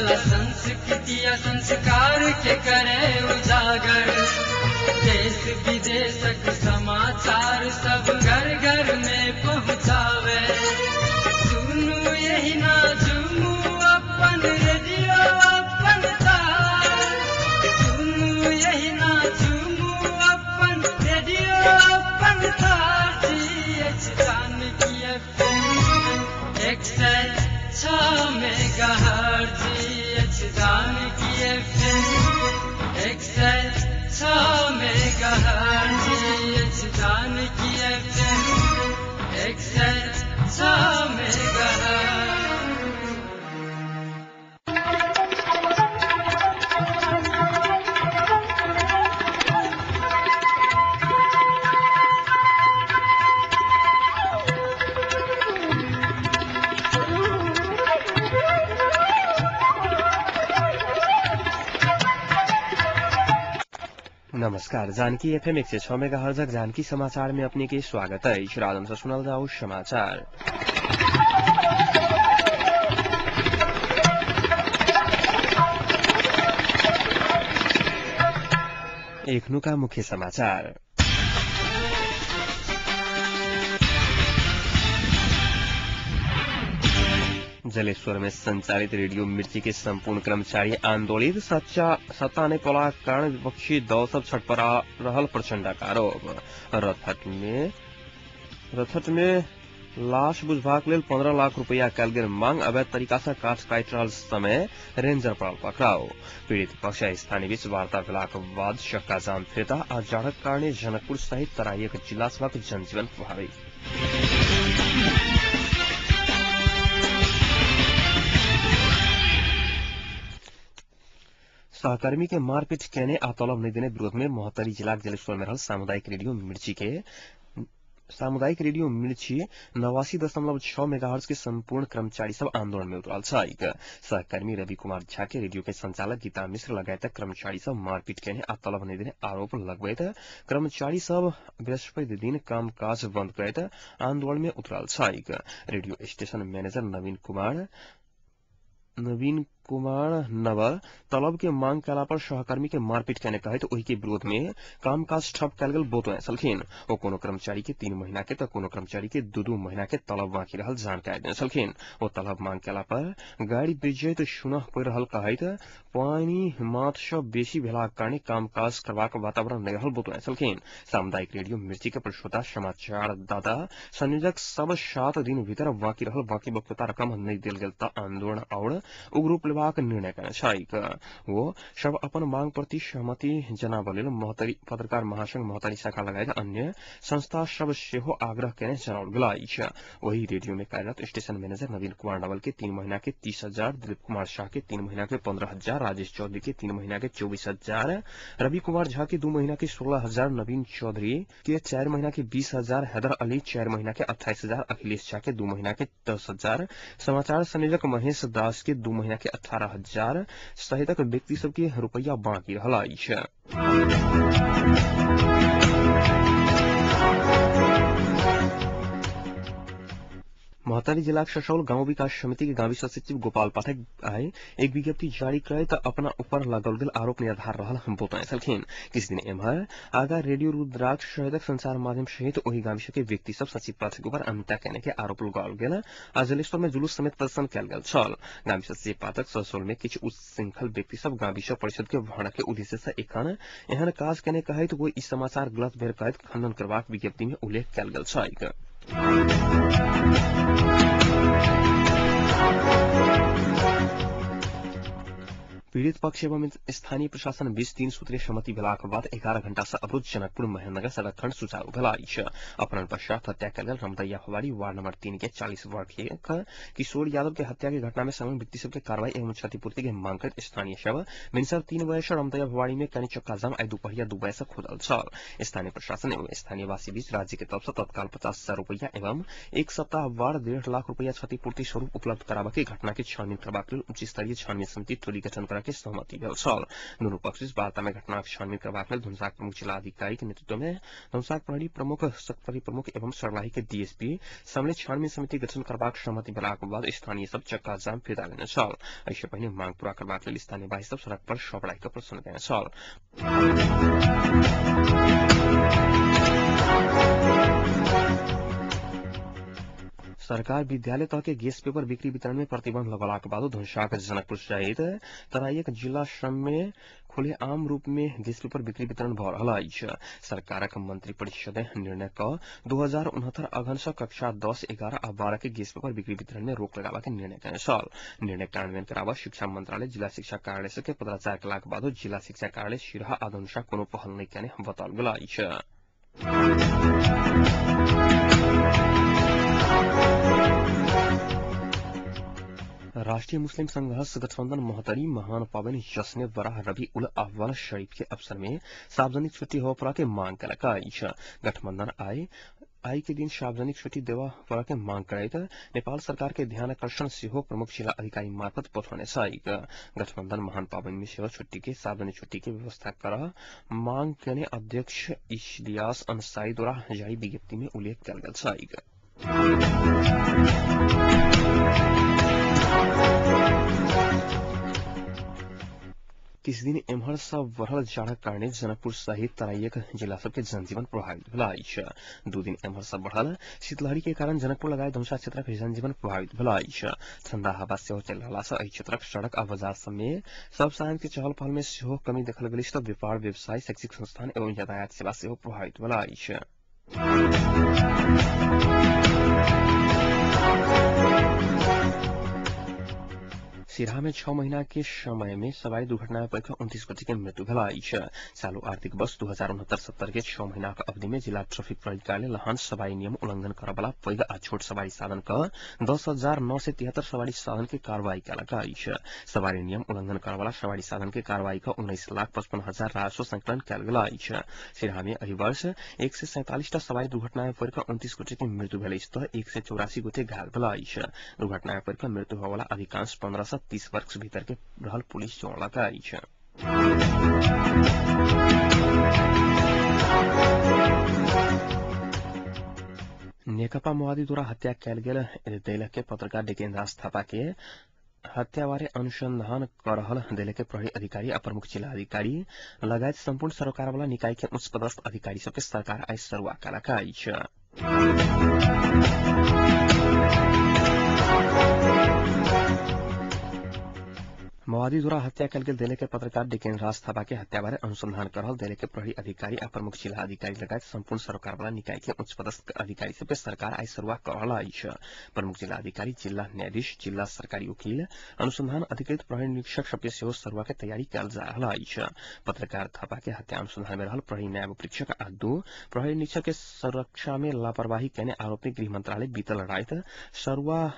कला संस्कृति आ संस्कार के करे उजागर। देश विदेशक समाचार सब घर घर में पहुँचावे। सुनू यही ना झूमू अपन रेडियो अपन तार। सुनू यही ना झूमू अपन रेडियो अपन तार। Janaki FM 106 megahertz. Janaki FM 106 megahertz. Janaki FM 106 megahertz. नमस्कार, जानकी एफएम 106 मेगाहर्ट्ज़ जानकी समाचार में अपने के स्वागत है। राजन से सुनल जाओ समाचार। एखनुका मुख्य समाचार। जलेश्वर में संचालित रेडियो मिर्ची के संपूर्ण कर्मचारी आंदोलित। सत्ता ने पौलाक कारण विपक्षी दल सब छटपरा रहल प्रचंड का आरोप। रथट में लाश बुझबाक लेल 15 लाख रुपया कयल गेल मांग। अवैध तरीका से काठ काटि रहल समय रेंजर पड़ल पकड़ाओ। पीड़ित पक्ष स्थानीय बीच वार्ता भेलाक बाद चक्का जाम फिरता आ जाड़क कारणे जनकपुर सहित तराईक जिला सभक जनजीवन प्रभावित। सहकर्मी के मारपीट केने आ तलब नहीं देने विरोध में महोत्तरी जिला के जलेश्वर में रहल सामुदायिक रेडियो मिर्ची 89.6 मेगाहर्ट्ज के संपूर्ण कर्मचारी सब आंदोलन में उतरल छैक। सहकर्मी रवि कुमार झा के रेडियो के संचालक गीता मिश्र लगायत कर्मचारी सब मारपीट केने आ तलब नहीं देने आरोप लगबैत कर्मचारी सब बृहस्पति दिन कामकाज बंद करैत आंदोलन में उतरल छैक। Radio station manager Naveen Kumar Naval तलब के मांग कयला पर सहकर्मी के मारपीट केने कहैत ओहि के विरोध में कामकाज ठप कयल गेल बतौने छलखिन। ओ कोनो कर्मचारी के 3 महीना के त कोनो कर्मचारी के 2-2 महीना के तलब बाकी रहल जानकारी देने छलखिन। ओ तलब मांग कयला पर गाड़ी बेइज्जत सुनह पड़ि रहल कहैत पानि माथ सँ बेसी भेलाक कारणे कामकाज करबाक वातावरण नहि रहल बतौने छलखिन। सामुदायिक रेडियो मिर्ची के प्रश्रोता समाचारदाता संयोजक सब 7 दिन भीतर बाकी रहल बाकी बकौता रकम नहि देल गेल त आंदोलन और उग्र रूप लेबाक निर्णय केने छैक। वो सब अपन मांग प्रति सहमति जनाबऽ लेल महोत्तरी पत्रकार महासंघ महोत्तरी शाखा लगायत अन्य संस्था सब सेहो आग्रह केने जनाओल गेल अछि। ओहि रेडियो में कार्यरत स्टेशन मैनेजर नवीन कुमार नवल के 3 महीना के 30,000, दिलीप कुमार शाह के 3 महीना के 15,000, राजेश चौधरी के 3 महीना के 24,000, रवि कुमार झा के 2 महीना के 16,000, नवीन चौधरी के 4 महीना के 20,000, हैदर अली 4 महीना के 28,000, अखिलेश झा के 2 महीना के 10,000, समाचार संयोजक महेश दास के 2 महीना के 18,000 सहितक व्यक्ति सबके रुपया बाकी रहल अछि। महोत्तरी जिलाक ससौल गांव विकास समिति के गांवी सचिव गोपाल पाठक आइ एक विज्ञप्ति जारी करैत अपना ऊपर लगाओल गेल आरोप निराधार रहल बतौने छलखिन। किछु दिन एम्हर आगा रेडियो रुद्राक्ष सहितक संचार माध्यम सहित ओहि गांवी के व्यक्ति सब सचिव पाठक ऊपर अमिता केने के आरोप लगाओल गेल आ जलेश्वर में जुलूस समेत प्रदर्शन कयल गेल छल। गांवी सचिव पाठक ससौल में किछु उच्छृंखल व्यक्ति सब गांवी परिषद के भरण के उद्देश्य से एखन एहन काज केने कहैत ओ ई समाचार गलत भेल कहैत खंडन करबाक विज्ञप्ति में उल्लेख कयल गेल छैक। पीड़ित पक्ष एवं स्थानीय प्रशासन बीच 3 सूत्रीय सहमति भेलाक बाद 11 घंटा से अवरुद्ध जनकपुर महेन्द्रनगर सड़क खंड सुचारू भेल अछि। अपहरण पश्चात हत्या कयल गेल रमदैया फवारी वार्ड नंबर 3 के 40 वर्षीय किशोर यादव के हत्या के घटना में संलग्न व्यक्ति सबके कार्रवाई एवं क्षतिपूर्ति के मांग करैत स्थानीय सब भिनसर 3 बजे से रमदैया फवारी में कनि चक्का जाम आइ दुपहरिया 2 बजे से खुलल छल। स्थानीय प्रशासन एवं स्थानीयवासी बीच राज्य के तरफ से तत्काल 50,000 रुपया एवं 1 सप्ताह बाद 1.5 लाख रुपया क्षतिपूर्ति स्वरूप उपलब्ध कराबऽ के घटना के छानबीन करबाक लेल उच्च स्तरीय छानबीन समिति टोली गठन कर करे के सहमति भेल छल। दुनू पक्ष वार्ता में घटनाक छानबीन करबाक लेल धनुषाक प्रमुख जिला अधिकारी के नेतृत्व में धनुषाक प्रहरी प्रमुख, प्रहरी प्रमुख एवं सर्लाही के डीएसपी सम्मिलित छानबीन समिति गठन करबाक सहमति भेलाक बाद स्थानीय सब चक्का जाम फिर्ता लेने छल। एहिसँ पहिने मांग पूरा करबाक लेल स्थानीयवासी सब सड़क पर शव राखि कऽ प्रदर्शन केने छल। सरकार विद्यालय तह के गेस पेपर बिक्री वितरण में प्रतिबंध लगौलाक बादो धनुषाक जनकपुर सहित तराईक जिला श्रम में खुलेआम रूप में गेस पेपर बिक्री वितरण भऽ रहल अछि। सरकारक मंत्री परिषद निर्णय कऽ 2069 अगहन सँ कक्षा 10, 11 आ 12 के गेस पेपर बिक्री वितरण में रोक लगाबा के निर्णय केने छल। निर्णय कार्यान्वयन कराबऽ शिक्षा मंत्रालय जिला शिक्षा कार्यालय सबके पत्राचार केलाक बादो जिला शिक्षा कार्यालय सिरहा आ धनुषा कोनो पहल नहि केने बताओल गेल अछि। राष्ट्रीय मुस्लिम संघर्ष गठबंधन महोत्तरी महान पावन जश्न बराह रबी उल अव्वल शरीफ के अवसर में सार्वजनिक छुट्टी होबय पड़ा के मांग केलक अछि। गठबंधन आइ के दिन सार्वजनिक छुट्टी देबय पड़ा के मांग करैत नेपाल सरकार के ध्यान आकर्षण सेहो प्रमुख जिला अधिकारी मार्फत पठौने छैक। गठबंधन महान पावन में सेहो छुट्टी के सार्वजनिक छुट्टी के व्यवस्था कर मांग केने अध्यक्ष इलियास अंसारी द्वारा जारी विज्ञप्ति में उल्लेख कयल गेल छैक। किछु दिन एम्हर सँ बढ़ल जाड़क कारणे जनकपुर सहित तराईक जिला सबके जनजीवन प्रभावित भेल अछि। 2 दिन एम्हर सँ बढ़ल शीतलहरी के कारण जनकपुर लगायत धनुषा क्षेत्रक जनजीवन प्रभावित भेल अछि। ठंडा हवा सेहो चलि रहला सँ एहि क्षेत्रक सड़क आ बाजार सब में सब सामान के चहल पहल में सेहो कमी देखल गेल अछि, तऽ व्यापार, व्यवसाय, शैक्षिक संस्थान एवं यातायात सेवा सेहो प्रभावित भेल अछि। सिरहा में 6 महीना के समय में सवारी दुर्घटना में पड़ि 29 गोटे के मृत्यु भेल अछि। चालू आर्थिक वर्ष 2069-70 के 6 महीना के अवधि में जिला ट्रैफिक प्रहरी कार्यालय लहान सवारी नियम उल्लंघन करऽ पैघ आ छोट सवारी साधन क 10,973 सवारी साधन के कार्रवाई केलक अछि। सवारी नियम उल्लंघन करऽ सवारी साधन के कार्रवाई क 19,55,000 राजस्व संकलन कयल गेल अछि। सिरहा में एहि वर्ष 147 टा सवारी दुर्घटना में पड़ि 29 गोटे के मृत्यु भेल अछि तऽ 184 गोटे घायल भेल अछि। दुर्घटना में पड़ि मृत्यु होयवला अधिकांश 15 सँ 30 वर्ष भीतर के रहल पुलिस जोड़लक अछि। नेकपा माओवादी द्वारा हत्या कयल गेल दैलक के पत्रकार डिकेन्द्र राज थापा के हत्याबारे अनुसंधान कर रहल दैलक के प्रहरी अधिकारी आ प्रमुख जिला अधिकारी लगायत सम्पूर्ण सरकारवाला निकाय के उच्च पदस्थ अधिकारी सबके सरकार आइ सरुआ केलक अछि। माओवादी द्वारा हत्या कयल गेल दैलक के पत्रकार डिकेन्द्र राज थापा के हत्याबारे अनुसंधान कर रहल दैलक के प्रहरी अधिकारी आ प्रमुख जिला अधिकारी लगायत सम्पूर्ण सरकारवाला निकाय के उच्च पदस्थ अधिकारी सबके सरकार आइ सरुआ कर रहल अछि। प्रमुख जिला अधिकारी, जिला न्यायाधीश, जिला सरकारी वकील, अनुसंधान अधिकृत प्रहरी निरीक्षक सबके सेहो सरुआ के तैयारी कयल जा रहल अछि। पत्रकार थापा के हत्या अनुसंधान में रहल प्रहरी नायब परीक्षक आ 2 प्रहरी निरीक्षक के सुरक्षा में लापरवाही केने आरोप में गृह मंत्रालय बीतल राति सरुआ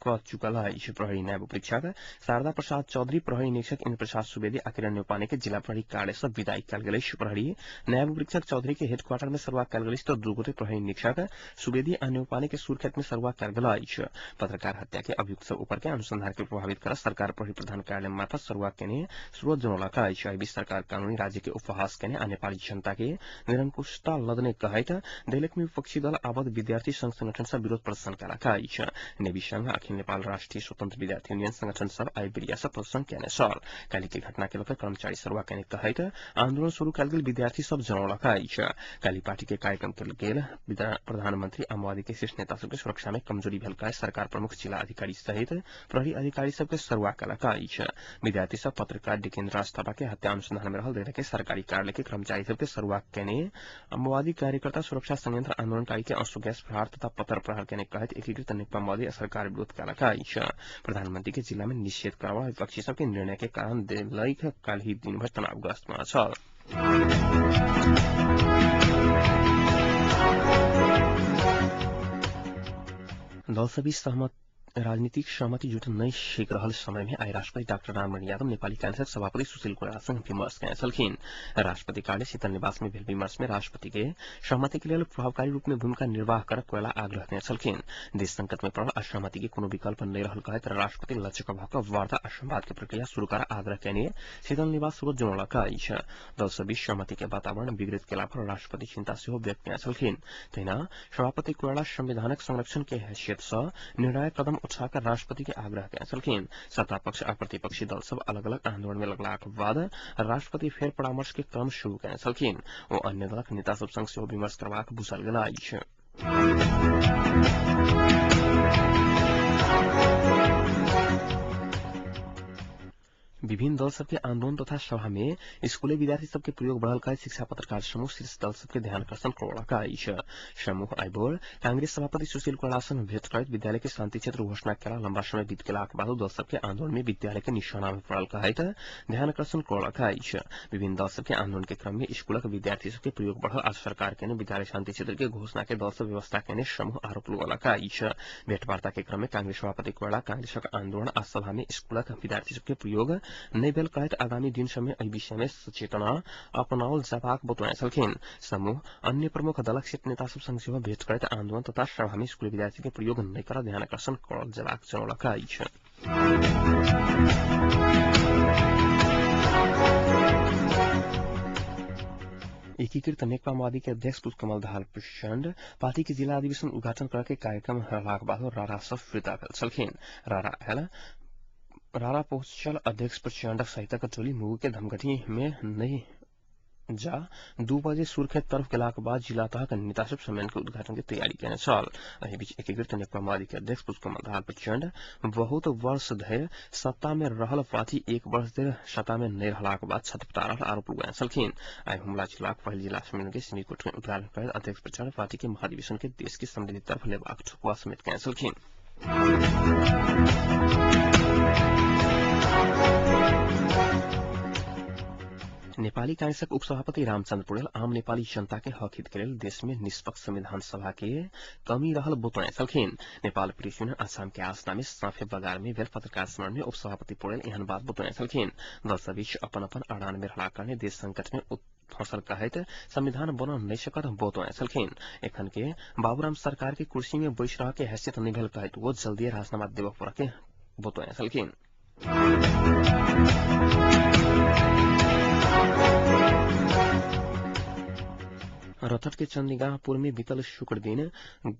क चुकल अछि। प्रहरी नायब परीक्षक शारदा प्रसाद चौधरी, प्रहरी निरीक्षक इंद्र प्रसाद सुवेदी आ किरण न्यौपाने के जिला प्रहरी कार्यालय सँ विदाई कयल गेल अछि। प्रहरी नायब परीक्षक चौधरी के हेडक्वार्टर में सरुआ कयल गेल अछि तऽ 2 गोटे प्रहरी निरीक्षक सुवेदी आ न्यौपाने के सुर्खेत में सरुआ कयल गेल अछि। पत्रकार हत्या के अभियुक्त सब ऊपर के अनुसंधान के प्रभावित कर सरकार प्रहरी प्रधान कार्यालय मार्फत सरुआ केने स्रोत जनौलक अछि। एहि बीच सरकार कानूनी राज्य के उपहास केने आ नेपाली जनता के निरंकुशता लदने कहैत दैलक में विपक्षी दल आबद्ध विद्यार्थी संघ संगठन सब विरोध प्रदर्शन केलक अछि। नेवी संघ, अखिल नेपाल राष्ट्रीय स्वतंत्र विद्यार्थी यूनियन संगठन सब आइ बेरिया सँ प्रदर्शन केने छल। काल्हि के घटना के लऽ कर्मचारी सरुआ केने कहैत आंदोलन शुरू कयल गेल विद्यार्थी सब जनौलक अछि। काल्हि पार्टी के कार्यक्रम के गेल प्रधानमंत्री आ माओवादी के शीर्ष नेता सबके सुरक्षा में कमजोरी भेल कहैत सरकार प्रमुख जिला अधिकारी सहित प्रहरी अधिकारी सबके सरुआ केलक अछि। विद्यार्थी सब पत्रकार डिकेन्द्र राज थापा के हत्या अनुसंधान में रहल दैलक के सरकारी कार्यालय के कर्मचारी सबके सरुआ केने माओवादी कार्यकर्ता सुरक्षा संयंत्र आंदोलनकारी के आंसू गैस प्रहार तथा पत्थर प्रहार केने कहैत एकीकृत नेकपा माओवादी सरकार विरोध केलक अछि। प्रधानमंत्री के जिला में निषेध करवा विपक्षी सबके निर्णय के कारण दैलक काल्हि दिनभर तनावग्रस्त छल। दल सभी सहमत राजनीतिक सहमति जुट नहि सीख रहल समय में आइ राष्ट्रपति डाक्टर राममणि यादव नेपाली कांग्रेसक सभापति सुशील कोइराला विमर्श कयने छलखिन। राष्ट्रपति कार्यालय शीतल निवास में भेल विमर्श में राष्ट्रपति के सहमति के लेल प्रभावकारी रूप में भूमिका निर्वाह कर कोइराला आग्रह कयने छलखिन। देश संकट में पड़ल असहमति के कोनो विकल्प नहि रहल कहैत राष्ट्रपति लचक भऽ कऽ वार्ता आ संवाद के प्रक्रिया शुरू कर आग्रह कयने शीतल निवास स्रोत जनौलक अछि। दल सब बीच सहमति के वातावरण विगड़ित केला पर राष्ट्रपति चिंता सेहो व्यक्त कयने छलखिन। तहिना सभापति कोइराला संविधानक संरक्षण के हैसियत सँ निर्णायक कदम उठाकर राष्ट्रपति के आग्रह कयने छलखिन। सत्ता पक्ष आ प्रतिपक्षी दल सब अलग अलग आंदोलन में लगलाक बाद राष्ट्रपति फेर परामर्श के क्रम शुरू कयने छलखिन। ओ अन्य दलक नेता सब संग सेहो विमर्श करबाक बुझल गेल अछि। विभिन्न दल सबके आंदोलन तथा सभा में स्कूली विद्यार्थी सबके प्रयोग बढ़ल कहैत शिक्षा पत्रकार समूह शीर्ष दल सबके ध्यान आकर्षण करौलक अछि। समूह आइ भोर कांग्रेस सभापति सुशील कोइराला संग भेंट करैत विद्यालय के शांति क्षेत्र घोषणा केला लंबा समय बीत गेलाक बादो दल सबके आंदोलन में विद्यालय के निशाना में पड़ल कहैत ध्यान आकर्षण करौलक अछि। विभिन्न दल सबके आंदोलन के क्रम में स्कूलक विद्यार्थी सबके प्रयोग बढ़ल आ सरकार केने विद्यालय शांति क्षेत्र के घोषणा के दल सब व्यवस्था केने समूह आरोप लगौलक अछि। भेंटवार्ता के क्रम में कांग्रेस सभापति कोइराला कांग्रेसक आंदोलन आ सभा में स्कूलक विद्यार्थी सबके प्रयोग नहि भेल कहैत आगामी दिन समय एहि विषय में सचेतना अपनाओल जेबाक बतौने छलखिन। समूह अन्य प्रमुख दलक शीर्ष नेता सब संग सेहो भेंट करैत आंदोलन तथा सभा में स्कूली विद्यार्थी के प्रयोग नहि कर ध्यान आकर्षण करल जेबाक जनौलक अछि। एकीकृत नेकपा माओवादी के अध्यक्ष पुष्पकमल दाहाल प्रचण्ड पार्टी के जिला अधिवेशन उद्घाटन करके कार्यक्रम रहलाक बाद रारा सब फिर्ता भेल छलखिन। रारा पहुंचल अध्यक्ष प्रचण्ड सहितक टोली मुगु के धमगढ़ी में नहीं जा 2 बजे सुर्खेत तरफ गेलाक बाद जिला तहक नेता सब सम्मेलन के उद्घाटन के तैयारी केने छल। एहि बीच एकीकृत नेकपा माओवादी के अध्यक्ष पुष्पकमल दाहाल प्रचण्ड बहुत वर्ष धरि सत्ता में रहल पार्टी 1 वर्ष धरि सत्ता में नहि रहलाक बाद छटपटा रहल आरोप लगौने छलखिन। आइ हुमला जिलाक पहिल जिला सम्मेलन के सिमीकोट में उद्घाटन करैत अध्यक्ष प्रचण्ड पार्टी के महाधिवेशन के देश के समृद्धि तरफ लेबाक ठोकुआ समेत केने छलखिन। नेपाली कांग्रेसक उपसभापति रामचन्द्र पौडेल आम नेपाली जनता के हक हित के लेल देश में निष्पक्ष संविधान सभा के कमी रहल बतौने छलखिन। नेपाल प्रेस यूनियन आसाम के आसना में साफे बगार में भेल पत्रकार सम्मेलन में उपसभापति पौडेल एहन बात बतौने छलखिन। दल सब बीच अपन अपन अड़ान में रहला कारणे देश संकट में फसल कहैत संविधान बनल नहि सकत बतौने छलखिन। एखन के बाबूराम सरकार के कुर्सी में बैस रह के हैसियत नहि भेल कहैत ओ जल्दी राजीनामा देबऽ पड़ऽ के बतौने छलखिन। रथट के चंदिगाहपुर में बीतल शुक्र दिन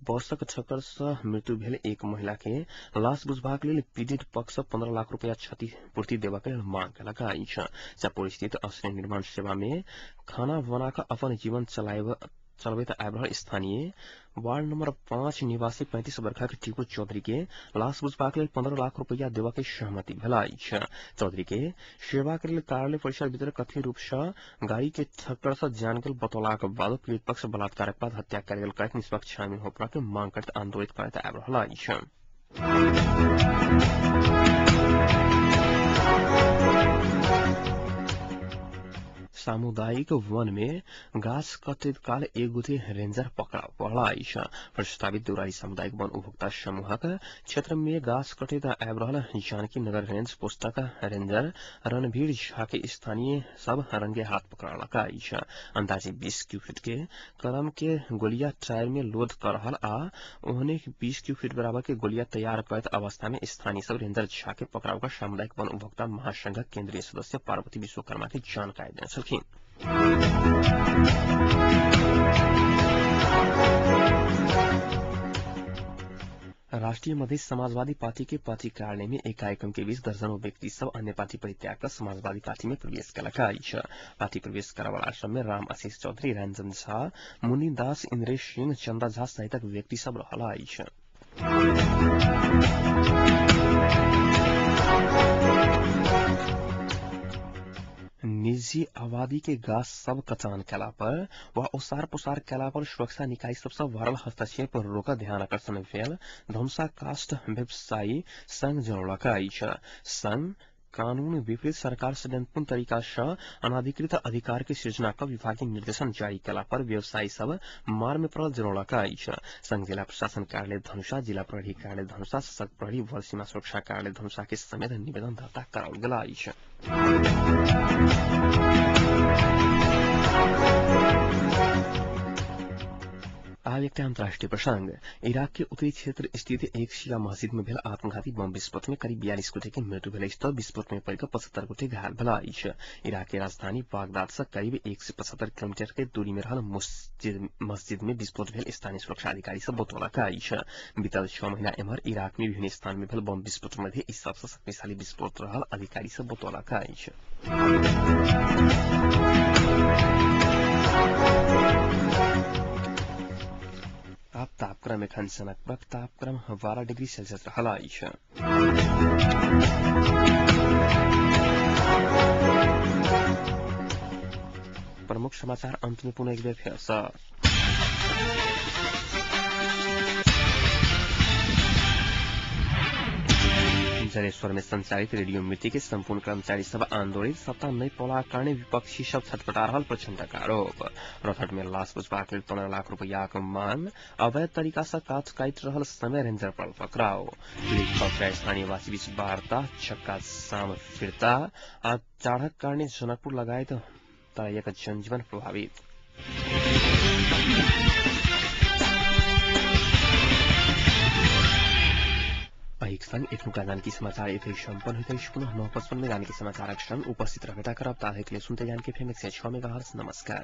बसक ठक्कर से मृत्यु भेल एक महिला के लाश बुझबाक लेल पीड़ित पक्ष 15 लाख रुपया क्षतिपूर्ति देबाक लेल मांग केलक अछि। चापोर स्थित आश्रय निर्माण सेवा में खाना बनाकर अपन जीवन चलबैत आबि रहल स्थानीय वार्ड नंबर 5 निवासी 35 वर्षक टीकू चौधरी के लाश बुझबाक लेल 15 लाख रुपया देबा के सहमति भेल अछि। चौधरी के सेवा के लेल कार्यालय परिसर भीतर कथित रूप से गाड़ी के ठक्कर से जान गेल बतौलाक बाद पीड़ित पक्ष बलात्कारक बाद हत्या कयल गेल कहैत निष्पक्ष छानबीन होबय के मांग करैत आंदोलित करैत आबि रहल अछि। सामुदायिक वन में गाछ कटैत काल एक गोटे रेंजर पकड़ा पड़ल अछि। प्रस्तावित देउराली सामुदायिक वन उपभोक्ता समूहक क्षेत्र में गाछ कटैत आबि रहल जानकी नगर रेंज पोस्टक रेंजर रणवीर झा के स्थानीय सब रंगे हाथ पकड़लक अछि। अंदाजे 20 क्यूफिट के कलम के गोलिया टायर में लोड कर रहल आ ओहने 20 क्यूफिट बराबर के गोलिया तैयार करैत अवस्था में स्थानीय सब रेंजर झा के पकड़ाव कर सामुदायिक वन उपभोक्ता महासंघक केंद्रीय सदस्य पार्वती विश्वकर्मा के जानकारी देने छलखिन। राष्ट्रीय मधेश समाजवादी पार्टी के पार्टी कार्यालय में एक कार्यक्रम के बीच दर्जनों व्यक्ति सब अन्य पार्टी परित्याग कर समाजवादी पार्टी में प्रवेश केलक अछि। पार्टी प्रवेश करवाला सब में राम आशीष चौधरी, रंजन झा, मुनि दास, इंद्रेश सिंह, चंदा झा सहितक व्यक्ति सब रहल अछि। निजी आबादी के गाछ सब कटान केला पर वा ओसार पोसार केला पर सुरक्षा निकाय सबसँ भरल हस्तक्षेप रोक ध्यान आकर्षण भेल धनुषा काष्ठ व्यवसायी संघ जनौलक अछि। संघ कानून विपरीत सरकार षड्यंत्रपूर्ण तरीका से अनाधिकृत अधिकार के सृजना क विभागीय निर्देशन जारी कला पर व्यवसायी सब मार में पड़ल जनौलक अछि। संघ जिला प्रशासन कार्यालय धनुषा, जिला प्रहरी कार्यालय धनुषा, सशक्त प्रहरी बल सीमा सुरक्षा कार्यालय धनुषा के समेत निवेदन दर्ता कराओल गेल अछि। आब एकटा अंतर्राष्ट्रीय प्रसंग। इराक के उत्तरी क्षेत्र स्थित एक शिया मस्जिद में भेल आत्मघाती बम विस्फोट में करीब 42 गोटे के मृत्यु भेल अछि त विस्फोट में पड़ि 75 गोटे घायल भेल अछि। इराक के राजधानी बागदाद से करीब 175 किलोमीटर के दूरी में रहल मस्जिद में विस्फोट भेल स्थानीय सुरक्षा अधिकारी सब बतौलक अछि। बीतल 6 महीना एम्हर इराक में विभिन्न स्थान में भेल बम विस्फोट मध्ये ई सबसँ शक्तिशाली विस्फोट रहल अधिकारी सब बतौलक अछि। आप तापक्रम एखन सनकपक तापक्रम 12 डिग्री सेल्सियस रहल अछि। प्रमुख समाचार अंत में पुनः एक बेर फेर सँ। जलेश्वर में संचालित रेडियो मिर्ची के संपूर्ण कर्मचारी सब आंदोलित, सत्ता नहीं पौला कारणे विपक्षी सब छटपटा रहल प्रचंडक आरोप। रथट में लाश पुछबाक लेल 15 लाख रुपयाक मांग, अवैध तरीका से काठ काटि रहल समय रेंजर पर पकड़ाओ। स्थानीयवासी बीच वार्ता, छक्का शाम फिरता आ चाढ़क कारणे जनकपुर लगायत तराईक जनजीवन प्रभावित। संग एखनुका जानकी समाचार एतै सम्पन्न होइत अछि। पुनः 9:55 में जानकी समाचारक संग उपस्थित रहबे करब। ताधरिक लेल सुनते जानकी FM 106 megahertz. नमस्कार।